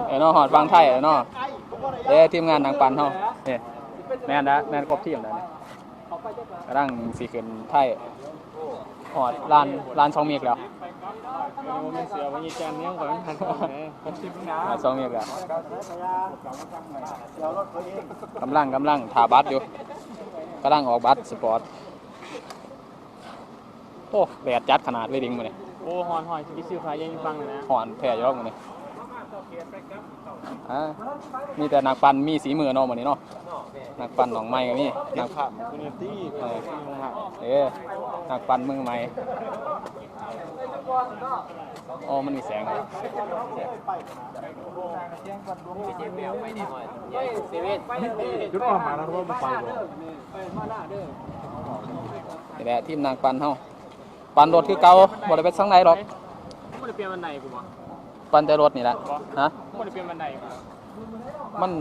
ເອີເນາະ ຮອດຝັ່ງໄທແລ້ວເນາະ. ເອີ ທີມງານນັກປັ່ນເຮົາ ນີ້ ແມ່ນລະ ແມ່ນຄົບທີມແລ້ວນີ້. ກຳລັງຊິຂຶ້ນໄທ ຮອດລານ ລານຊ່ອງເມກແລ້ວ. ໂອ້ ມັນເສືອພະຍາຈັນຍັງ ຂ້ອຍມັນທັນກ່ອນແຫຼະ ຫົກສິບ ລານຊ່ອງເມກແລ້ວ. ກຳລັງ ກຳລັງຖ້າບັດຢູ່ ກຳລັງອອກບັດສະປອດ. ໂອ້ ແດດຈັດຂະໜາດເວີຍ ດິງມື້ນີ້. ໂອ້ ຮ້ອນ ຮ້ອນ ຊິໄປຊື້ຜ້າເຢັນຢູ່ຝັ່ງນັ້ນນະ. ຮ້ອນແທ້ຢູ່ດອກມື້ນີ້. ອ່າ ມີແຕ່ນັກປັ່ນມີສີມືເນາະມື້ນີ້ເນາະ. ນັກປັ່ນນ້ອງໃໝ່ກໍມີ ນັກ ເອີ ນັກປັ່ນມືໃໝ່. ໂອ້ ມັນມີແສງ. ຈຸດຄວາມໝາຍນະ ເພາະວ່າມັນໄປບໍ່ ນີ້ແຫຼະທີມນັກປັ່ນເຮົາ. ປັ່ນລົດຄືເກົ່າ ບໍ່ໄດ້ໄປທາງໃດດອກ. ບໍ່ໄດ້ປ່ຽນບັນໄດບໍ່? ປັ່ນແຕ່ລົດນີ້ແຫຼະ. ຮະ? ບໍ່ໄດ້ປ່ຽນບັນໄດບໍ່? ມັນ